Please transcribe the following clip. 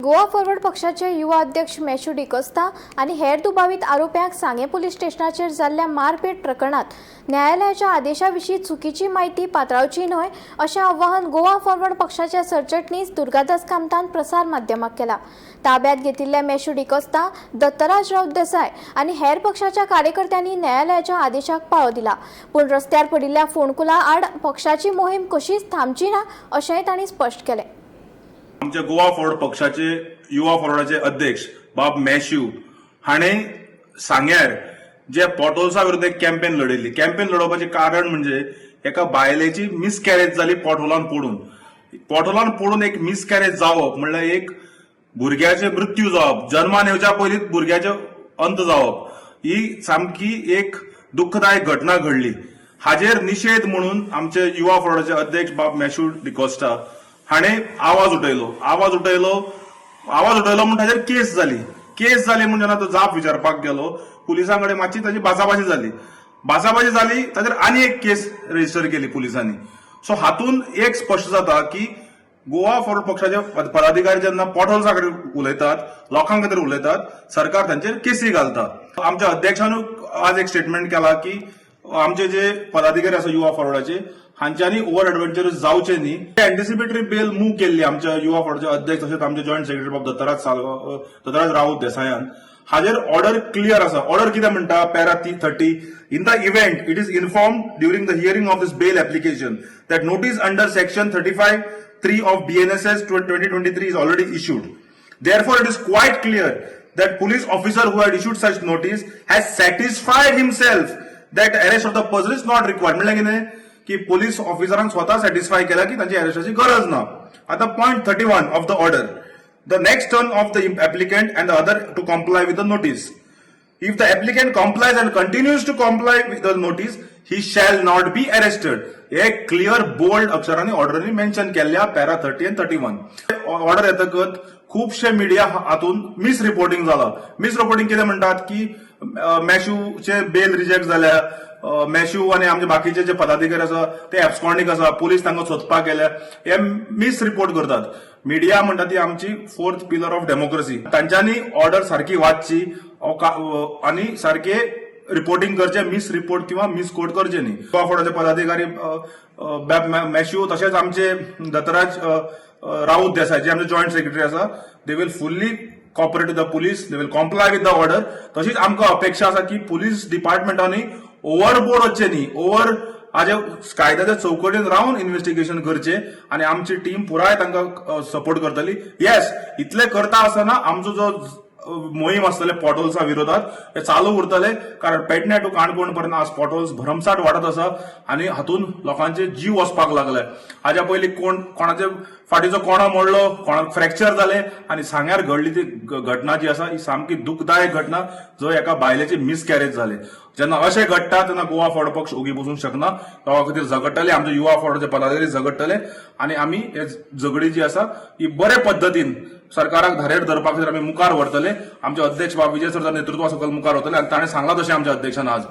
Goa forward पक्षाचे युवा अध्यक्ष मॅश्यू डिकोस्ता आनी हेर दुबावीत आरोप्यांक सांगें पुलीस स्टेशनाचेर जाल्ल्या मारपेट प्रकरणात न्यायालयाच्या आदेशा विशीं चुकीची म्हायती पातळावची न्हय अशें आवाहन गोवा फॉरवर्ड पक्षाचे सरचिटणीस दुर्गादास कामतान प्रसार माध्यमाक केला. ताब्यात घेतिल्ले मॅश्यू डिकोस्ता, दत्तराज राऊत देसाय आनी हेर पक्षाच्या कार्यकर्त्यांनी न्यायालयाच्या आदेशाक पाळो दिला. पूण रस्त्यार पडिल्ल्या फोंडकुलां आड पक्षाची मोहीम कशीच थांबची ना अशेंय तांणी स्पश्ट केलें. आमच्या गोवा फॉरवर्ड पक्षाचे, युवा फॉरवर्डाचे अध्यक्ष बाब मॅश्यू हाणे सांग्यार जे पोटहोल्सा विरुद्ध एक कॅम्पेन लढयल्ली. कॅम्पेन लढोवपाचें कारण म्हणजे एका बायलेची मिसकॅरेज जाली पोटहोलान पडून. पोटहोलान पडून एक मिसकॅरेज जावप म्हणल्यार एक भुरग्याचे मृत्यू जावप, जन्मान येवच्या पयलींच भुरग्याचे अंत जावप, ही सामकी एक दुःखदायक घटना घडली. हाजेर निशेध म्हणून आमचे युवा फॉरवर्डाचे अध्यक्ष बाब मॅश्यू डिकोस्टा हाणे आवाज उठयलो. आवाज उठयलो, आवाज उठयलो म्हूण ताचेर केस जाली. केस जाली म्हूण जेन्ना तो जाप विचारपाक गेलो, पुलिसां कडेन मातशी ताची बाचाबाची जाली. बाचाबाची जाली, ताचेर आनी एक केस रजिस्टर केली पुलिसांनी. सो हातून एक स्पश्ट जाता की गोवा फॉरवर्ड पक्षाचे पदाधिकारी जेन्ना पोटहोल्सा कडेन उलयतात, लोकां खातीर उलयतात, सरकार तांचेर केसी घालता. आमच्या अध्यक्षानूय आज एक स्टेटमेंट केला की आमचे जे पदाधिकारी आसा युवा फॉरवर्डाचे, हांच्यांनी ओव्हर एडव्हेंचरस जावचे न्ही. अँटिसिपेटरी बेल मूव केल्ली आमच्या युवा फॉरवर्डाचे अध्यक्ष तशेंच आमचे जॉयंट सेक्रेटरी बाब दत्तराज राऊत देसायान. हाजेर ऑर्डर क्लियर आसा. ऑर्डर कितें म्हणटा? Para 30: In the event it is informed during the hearing of this bail application that notice under section 35(3) of BNSS 2023 is already issued. Therefore, it is quite clear that police officer who had issued such notice has satisfied himself that arrest of the person is not required. म्हणल्यार कितें की police ऑफिसरान स्वता satisfy केला की तांची अरेस्टाची गरज ना. आता point 31 of the order: The next turn of the applicant and the other to comply with the notice. If the applicant complies and continues to comply with the notice, he shall not be arrested. हे clear bowled अक्षरांनी ऑर्डरांनी mention केल्ल्या, para 30 and 31. Order येतकच खुबशे media हातून miss reporting जाला. Miss reporting कितें म्हणटात की मॅश्यूचे बेल reject जाल्या, मॅश्यू आनी आमचे बाकीचे जे पदाधिकारी आसा ते एब्सकॉन्डिंग आसा, पुलीस तांकां सोदपाक गेल्या, हे मिस रिपोर्ट करतात. मिडिया म्हणटा ती आमची फोर्थ पिलर ऑफ डेमोक्रेसी. तांच्यांनी ऑर्डर सारकी वाचची आनी सारके रिपोर्टिंग करचे, मिस रिपोर्ट किंवा मिस कोट करचे न्ही. गोवा फॉरवर्डाचे पदाधिकारी मॅश्यू तशेंच आमचे दत्तराज राऊत देसाय, जे आमचे जॉयंट सेक्रेटरी आसा, they will fully cooperate with the police, they will comply with the order. तशीच आमकां अपेक्षा आसा की पुलीस डिपार्टमेंटांनी ओव्हरबोर्ड वचचे न्ही, ओव्हर हाजे कायद्याच्या चौकटीत रावन इन्व्हेस्टिगेशन करचे आनी आमची टीम पुराय तांकां सपोर्ट करतली. येस, इतले करता आसतना आमचो जो मोहीम आसतले पोटहोल्सा विरोधात, हे चालू उरतले, कारण पेडणे टू काणकोण पर्यंत आज पोटहोल्स भरमसाठ वाडत आसा आनी हातून लोकांचे जीव वचपाक लागले. हाज्या पयलीं कोण कोणाचे फाटीचो कोणो मोडलो, कोणाक फ्रॅक्चर जाले आनी सांग्यार घडली ती घटना जी आसा, ही सामकी दुखदायक घटना, जंय एका बायलेची मिसकॅरेज जाले. जेन्ना अशें घडटा तेन्ना गोवा फॉरवर्ड पक्ष ओगी बसूंक शकना. लोकां खातीर झगडटले, आमचे युवा फॉरवर्डचे पदाधिकारी झगडटले आनी आमी हे झगडी जी आसा ही बरे पद्दतीन सरकाराक धारेर धरपा खातीर आमी मुखार व्हरतले. आमचे अध्यक्ष बाब विजय सरच्या नेतृत्वा सकयल मुखार वतले आनी ताणें सांगलां तशें आमच्या अध्यक्षान आज